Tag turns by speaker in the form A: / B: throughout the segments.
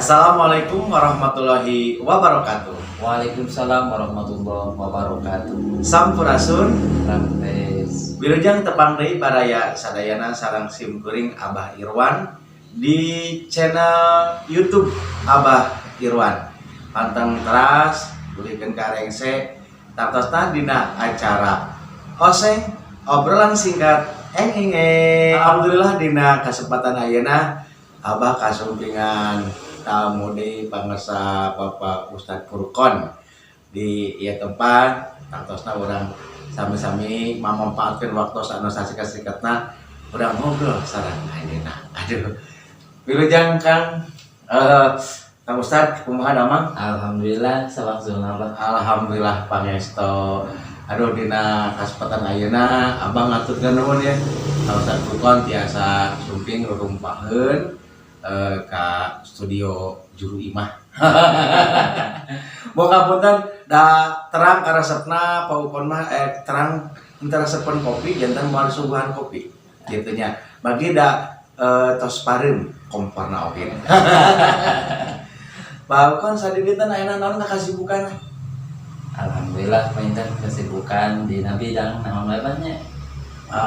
A: Assalamualaikum warahmatullahi wabarakatuh.
B: Waalaikumsalam warahmatullahi wabarakatuh.
A: Sampurasun.
B: Rampes.
A: Wilujeng tepang deui baraya sadayana sareng sim kuring Abah Irwan di channel YouTube Abah Irwan. Panteng teras ulihkeun ka rengse tangtosna dina acara Oseng, obrolan singkat eng eng eng. Alhamdulillah, dina kesempatan ayeuna Abah kasumpingan tamu di pangersa Bapak Ustadz Furqon di ieu tempat. Tangtosna urang sami-sami memanfaatkan waktu anu sasikat-sikatna, urang ngobrol sareng ayeuna. Aduh, wilujeng Kang, Kang Ustadz, kumaha damang?
B: Alhamdulillah, sawangsulna, Pak.
A: Alhamdulillah pangestu. Aduh, dina kasempatan ayeuna Abah ngaturkeun nuhun ya. Kang Ustadz Furqon tiasa sumping rurumpaheun ka studio Juru Imah. Boga punten da terang karesepna Pak Ukon mah, terang henteu resepeun kopi, janten moal disuguhan kopi gitu nya. Bagi da tos pareum komporna oge. Pak Ukon, sadidinten ayeuna naon kasibukan?
B: Alhamdulillah, panginten kesibukan dina bidang naon wae nya?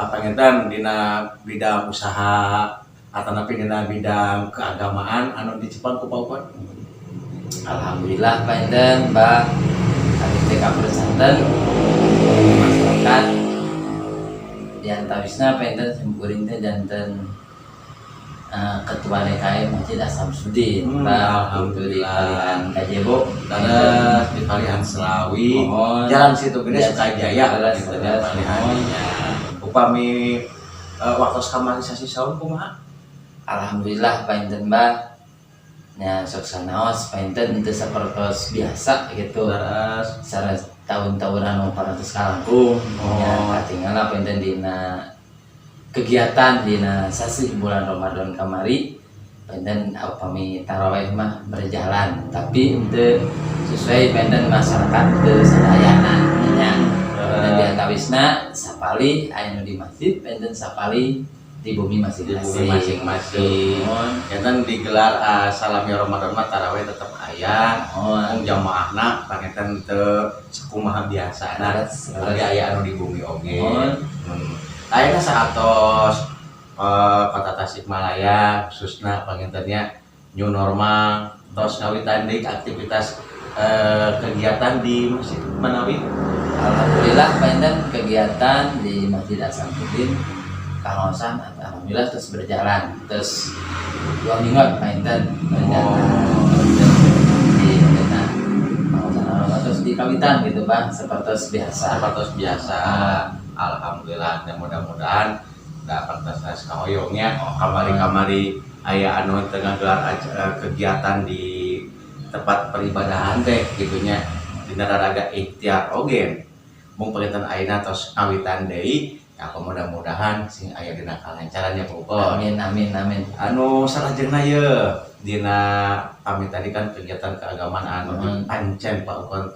A: Panginten dina bidang usaha atau dina bidang keagamaan anu dicepan ku Pak Ukon?
B: Alhamdulillah panginten, Mbah, abdi teh kaperesanten masyarakat di antawisna panginten simkuring teh janten Ketua DKM Masjid Asamsudin, Mbah, gitu, di
A: Alhamdulillah.
B: Palihan Gajebo.
A: Dadah, di Palihan Selawi.
B: Mohon.
A: Jalan Situ Gede,
B: Ya,
A: Sukajaya
B: leres,
A: gitu nya
B: leres,
A: palihan
B: mohon.
A: Nya. Upami waktu kamari sasi saum kumaha?
B: Alhamdulillah panginten, Mbah, nya sok sanaos panginten teu sapertos biasa gitu.
A: Leres.
B: Secara tahun-tahun anu parantos kalangkung nya katinggal panginten dina kegiatan dina sasih bulan Ramadan kamari panginten upami taraweh mah berjalan, tapi henteu sesuai panginten masyarakat teu sadayana nya. Dan di antawisna sapalih aya nu di masjid, panginten sapalih di bumi
A: Di
B: masing-masing.
A: bumi masing-masing.
B: Mohon.
A: Ya kan digelar salami Ramadan mah taraweh tetep aya.
B: Mohon.
A: Mung jamaahna panginten teu sakumaha biasa. Nah,
B: Leres,
A: lagi
B: leres.
A: aya anu di bumi oge.
B: Mohon.
A: Ayeuna saatos Kota Tasikmalaya khususna pangintennya new normal tos ngawitan deui aktivitas kegiatan di masjid manawi?
B: Alhamdulillah panginten kegiatan di Masjid Asamsudin pangaosan alhamdulillah terus berjalan, terus 2 minggu panginten berjalan. Panginten di dina pangaosan alhamdulillah terus di kawitan gitu, Bang, seperti biasa.
A: Seperti biasa. Alhamdulillah, dan mudah-mudahan dapat tes kahoyongnya kamari-kamari aya anu tengah gelar kegiatan di tempat peribadahan teh gitunya dina raraga ikhtiar oge. Mung panginten ayeuna tos ngawitan deui ya, mudah-mudahan sing aya dina kalancaran ya, Pak.
B: Amin, amin, amin.
A: Anu salajengna ye dina kami tadi kan kegiatan keagamaan anu pancen Pak Ukon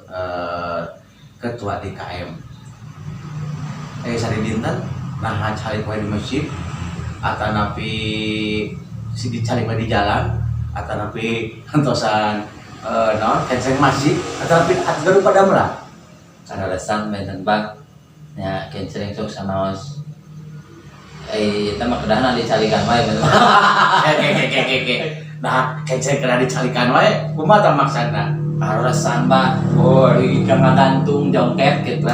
A: ketua DKM, sadidinten nah calik wae di masjid atanapi si dicalik wae di jalan atanapi hentosan naon kenceng masjid atanapi atuh pada melah?
B: Kaleresan panginten, Bang, nya kenceng sok sanaos eta mah kedahna dicalikan wae panginten.
A: Ke ke ke ke ke, nah kenceng kena dicalikan wae kumaha tah maksudna?
B: Kaleresan, Pak.
A: Oh.
B: Wih, ngagantung jongket gitu.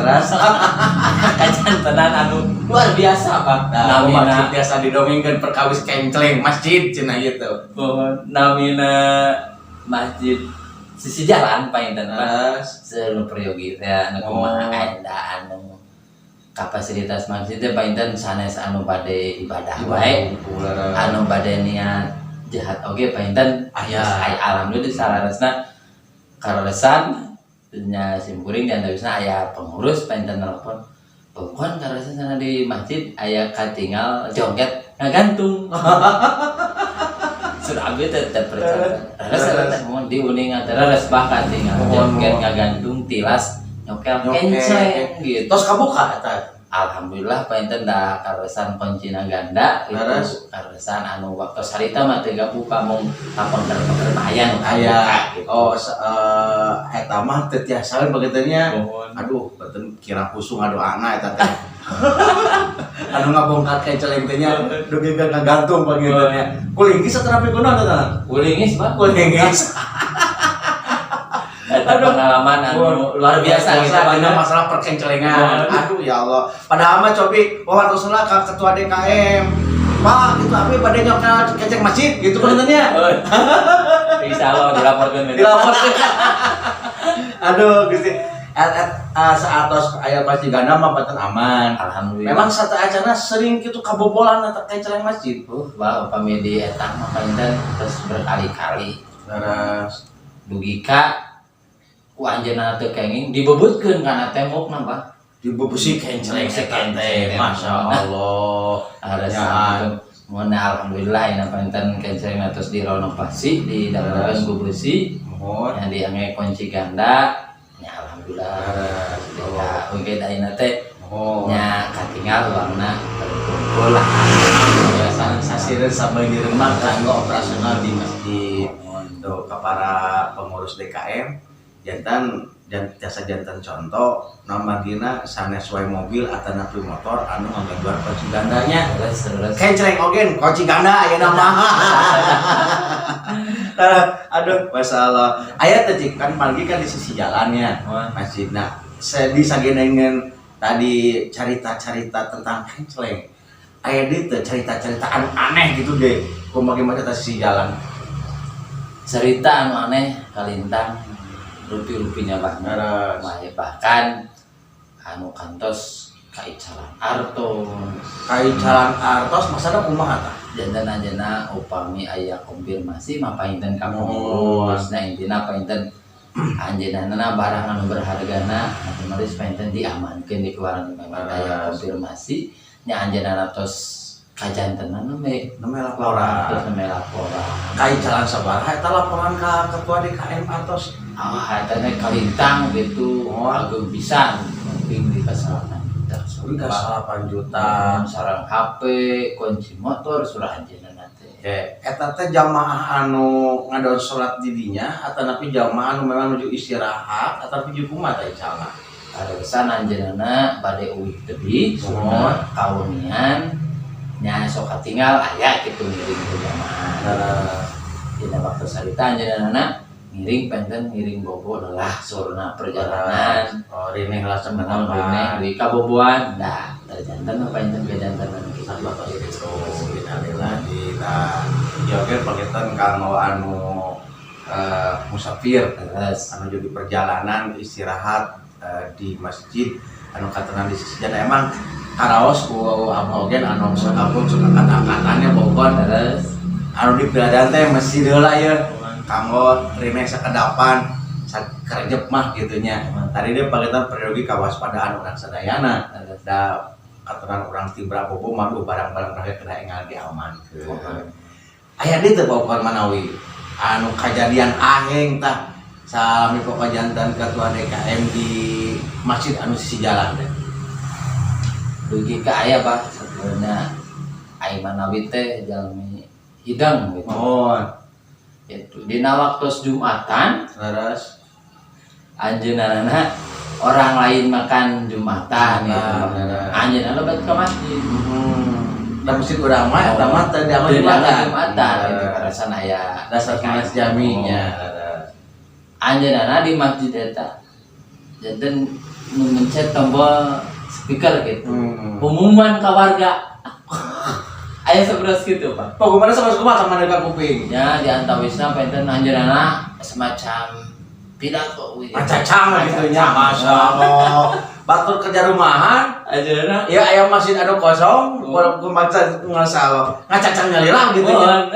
B: Kajantenan anu luar biasa, Pak.
A: Nah,
B: namina
A: masjid biasa didongengkeun perkawis kencleng masjid cenah gitu.
B: Oh, namina masjid sisi jalan panginten, Pak.
A: Leres.
B: Seueur peryogi teh anu kumaha aya anu kapasitas masjid teh panginten sanes anu bade ibadah wae, anu bade niat jahat oge panginten
A: Aya.
B: Aya. Alhamdulillah saleresna kaleresan nya simkuring dan antawisna aya pengurus panginten telepon, "Bukan, kaleresan sana di masjid aya katinggal jongket ngagantung." Sudah abdi teh teu percaya. Leres teh mun diuningan teh leres, bahkan tinggal
A: Mohon,
B: jongket
A: mohon.
B: ngagantung tilas nyokel
A: Nyokel.
B: kenceng gitu.
A: Tos kabuka eta?
B: Alhamdulillah panginten da karesan kuncina ganda itu karesan anu waktu harita mah teu buka, mung kapengker-pengker mah aya nu
A: Aya.
B: kabuka gitu.
A: Oh, eta mah teu tiasa we begitu nya.
B: Mohon.
A: Aduh, beten kira pusung ngadoana eta teh. Anu ngabongkar kenceleng teh nya dugi ka ngagantung begitu nya. Kulinggis atau kunaon eta?
B: Kulinggis, Pak.
A: Kulinggis.
B: Eta pengalaman anu luar biasa gitu, Pak.
A: Dina masalah perkencelengan. Aduh, ya Allah. Padahal mah cobi wah lah ke ketua DKM. Pak, itu abi pada nyokal kenceng masjid gitu benernya.
B: Insya Allah dilaporkan.
A: Dilaporkan. Aduh, Gusti. Et, et, saatos aya masjid ganda mah paten aman.
B: Alhamdulillah.
A: Memang satu acana sering gitu kabobolan atau kenceleng masjid.
B: Wah, upami di eta mah panginten terus berkali-kali.
A: Leres.
B: Dugi ka ku anjeunna teu kenging dibebutkeun kana tembokna, Pak.
A: Dibebusi kenceleng
B: Dibebusi
A: eta teh.
B: kenceleng.
A: Masya Allah.
B: Ada
A: Ya.
B: Mohon alhamdulillah ini panginten kenceleng terus direnovasi, didapatkan ku besi.
A: Mohon.
B: Yang diangge kunci ganda ya, alhamdulillah.
A: Leres.
B: Ya, oke, ayeuna teh
A: Mohon.
B: Nya katinggal uangna terkumpul lah.
A: Biasa sasireun sabagireun mah kanggo operasional di masjid. Tuh ke para pengurus DKM jantan dan jasa jantan contoh nama dina sanes wae mobil atau napi motor anu ngagaduhan kunci gandanya.
B: Terus terus.
A: Kenceleng oge kunci ganda aya nama. Aduh, masalah aya teh Cik, kan pagi kan di sisi jalannya masjid. Nah, saya disagenengan tadi cerita-cerita tentang kenceleng, aya di teh cerita-cerita anu aneh gitu deh, kumaha gimana sisi jalan?
B: Cerita anu aneh kalintang rupi-rupinya, Pak.
A: Leres.
B: Wah, ya, bahkan anu kantos kaicalan artos.
A: Kaicalan artos masana kumaha tah?
B: Janten anjeunna upami aya konfirmasi mah panginten ka pengurus. Nah, intina panginten anjeunna barang anu berhargana otomatis panginten diamankeun, dikeluaran. Memang aya konfirmasi nya, anjeunna tos kajantenan we.
A: Namanya laporan.
B: Terus namanya laporan.
A: Kaicalan sabaraha eta laporan ka ketua DKM artos?
B: Ah, eta teh kalintang gitu. Ageng pisan, mungkin di kasalapan juta.
A: Sorry, ka 8 juta.
B: Sareng HP, kunci motor, surah anjeunna teh.
A: Oke, eta teh jamaah anu ngadon salat di dinya atau napi jamaah anu memang nuju istirahat atau nuju kumaha teh icalna?
B: Karesan anjeunna bade uih tebih, surna kaunian nya, sok katinggal aya kitu ngiring ke jamaah. Dina waktu sarita anjeunna ngiring penten ngiring bobo, lelah surna perjalanan.
A: Oh, rineh lah.
B: Naon rineh di kaboboan, nah terjanten apa enten kejantenan gitu.
A: Gitu, innalillahi. Nah, ya oke, panginten kanggo anu musafir
B: Terus
A: anu jadi perjalanan istirahat di masjid anu katenan di sisi jalan, emang karaos ku abah oge anu sakampung suka kata-katanya bokon.
B: Terus
A: anu di piladan teh masjid heula ya kanggo rineh sakedapan sakerjep mah gitu nya. Tadi dia panginten peryogi kawaspadaan urang sadayana.
B: Terus
A: da katuran urang tibra bobo mah, duh, barang-barang rakyat kena engal diamankeun. Aya deui teu bokon manawi anu kajadian aheng tah salami pokok jantan ketua DKM di masjid anu sisi jalan teh?
B: Dugi ka aya, Pak, sebetulnya ai manawi teh jalmi hidang gitu.
A: Mohon.
B: Itu dina waktu Jumatan.
A: Leres.
B: Anjeunna orang lain makan Jumatan gitu.
A: Bener.
B: Anjeunna lebet ke masjid.
A: Da masjid urang mah eta mah teu dianggap
B: Teu dianggap
A: Jumatan.
B: Jumatan gitu, karasan aya
A: Dasar kelas jaminya.
B: Anjeunna di masjid eta janten mencet tombol speaker gitu. Pengumuman ke warga. Aya sebelas gitu, Pak.
A: Pokoknya sama kumaha sama mereka kuping.
B: Ya, di antawisna panginten anjeunna semacam pidato we.
A: Macacang gitu nya, Masya Allah. Batur kerja rumahan,
B: Anjeunna
A: ya aya masjid anu kosong, walaupun maca masalah ngacacang nyalira gitu nya.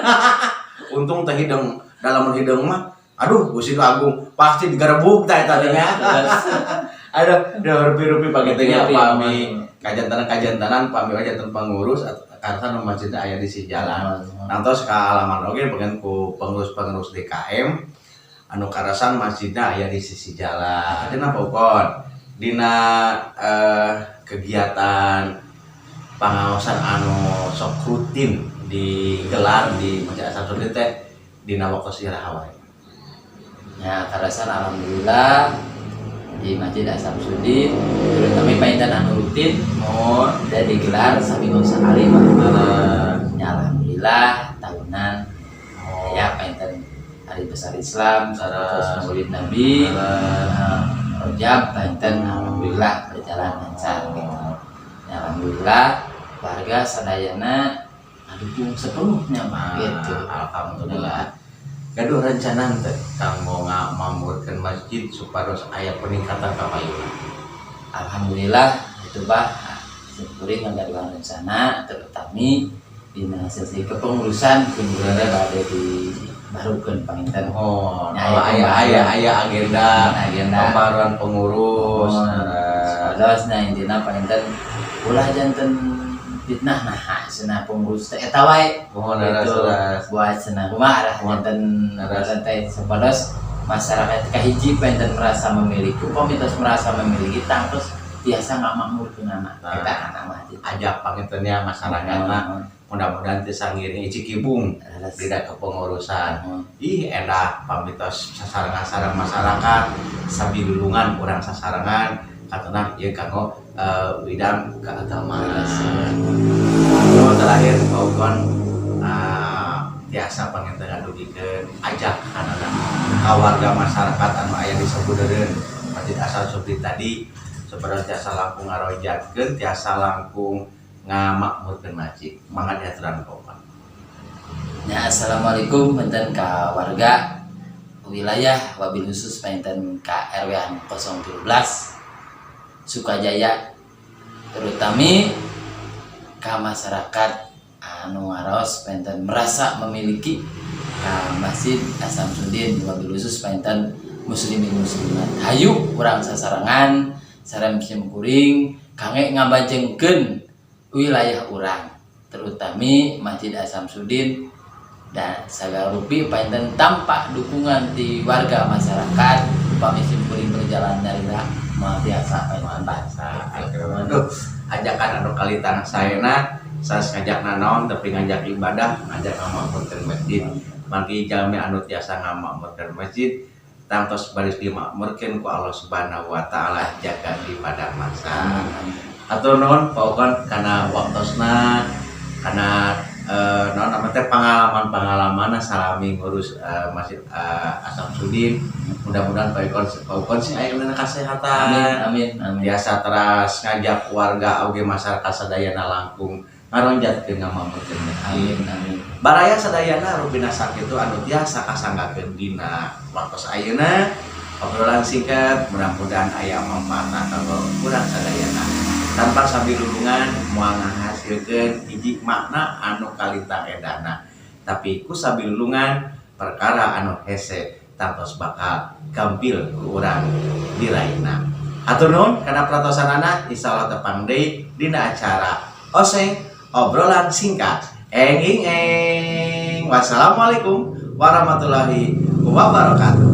A: Untung teh hidung, dalam hidung mah, aduh, Gusti Agung pasti digerebuk teh eta teh nya. Aduh, udah rupi-rupi pakai nya.
B: Rupi-rupi,
A: pami kajantanan-kajantanan, pami kajantan pengurus karena nu masjidnya aya di sisi jalan. Nantos kaalaman oge pengen ku pengurus-pengurus DKM anu karasan masjidnya aya di sisi jalan. Kenapa ukon? Dina kegiatan pangaosan anu sok rutin digelar di Masjid As-Samsudin teh dina waktu iraha wae?
B: Ya, karasan alhamdulillah di Masjid As-Samsudin terutama panginten anu rutin dan digelar saminggu sekali mah. Ya, alhamdulillah tahunan ya panginten hari besar Islam terus Maulid Nabi, Rojab panginten alhamdulillah berjalan lancar gitu. Ya, alhamdulillah warga sadayana dukung sepenuhnya mah
A: Ah,
B: gitu.
A: Alhamdulillah. Gaduh rencana teh kanggo ngamakmurkeun masjid supados aya peningkatan kapayuna?
B: Alhamdulillah itu, Pak, kuring ngagaduhan rencana, terutama dina sisi kepengurusan kuring bade dibarukeun panginten.
A: Oh,
B: Ya,
A: oh,
B: aya
A: aya aya aya agenda
B: agenda
A: pembaruan pengurus.
B: Oh,
A: Nah,
B: terus nah intina panginten ulah janten fitnah, nah cenah pengurus teh eta wae
A: Mohon leres
B: gitu.
A: Leres.
B: Buat cenah kumaha lah
A: Mohon.
B: Janten
A: Leres.
B: teh supados masyarakat kahiji panginten merasa memiliki, upami tos merasa memiliki tangtos tiasa ngamakmurkeunana
A: Nah.
B: eta kana masjid.
A: Ajak pangintennya masyarakatna mudah-mudahan tiasa ngiring icikibung tidak kepengurusan. Ih, endah pamitos sasarengan sareng masyarakat, sabilulungan urang sasarengan katana ieu kanggo widang keagamaan. Nu terakhir, Pak Ukon, tiasa panginten ngadugikeun ajak kanana ka warga masyarakat anu aya di sabudeureun Masjid As-Samsudin tadi supaya tiasa langkung ngaronjatkeun, tiasa langkung ngamakmurkeun masjid. Mangga diaturan, Pak Ukon.
B: Ya, assalamualaikum panginten ka warga wilayah, wabil khusus panginten ka RW 017 Sukajaya, terutama ka masyarakat anu ngaros panginten merasa memiliki ka Masjid As-Samsudin, wabil khusus panginten muslimin muslimat, hayu urang sasarengan sareng sim kuring kangge ngabajengkeun wilayah urang, terutama Masjid As-Samsudin, dan sagala rupi panginten tanpa dukungan di warga masyarakat upami sim kuring berjalan nyalira moal tiasa panginten.
A: Aduh, ajakan anu kalitang saena sanes ngajak nanaon, tapi ngajak ibadah, ngajak ngamakmurkeun masjid. Mangki jalmi anu tiasa ngamakmurkeun masjid tangtos baris dimakmurkeun ku Allah Subhanahu wa taala jaga di padang mahsyar. Hatur nuhun, Pak Ukon, kana waktosna, kana naon nama teh, pengalaman-pengalaman salami ngurus Masjid As-Samsudin. Mudah-mudahan Pak Ukon sing aya dina kasehatan.
B: Amin, amin, amin.
A: Biasa teras ngajak warga oge masyarakat sadayana langkung ngaronjatkeun ngamakmurkeun masjid.
B: Amin, amin.
A: Baraya sadayana, rupina sakitu anu tiasa kasanggakeun dina waktos ayeuna, obrolan singkat, mudah-mudahan aya manfaatna kanggo urang sadayana. Tanpa sabilulungan moal ngahasilkeun hiji makna anu kalintang edana, tapi ku sabilulungan perkara anu hese tangtos bakal gampil ku urang diraihna. Hatur nuhun kana perhatosanana, insyaallah tepang deui dina acara Oseng obrolan singkat. Eng ing eng. Wassalamualaikum warahmatullahi wabarakatuh.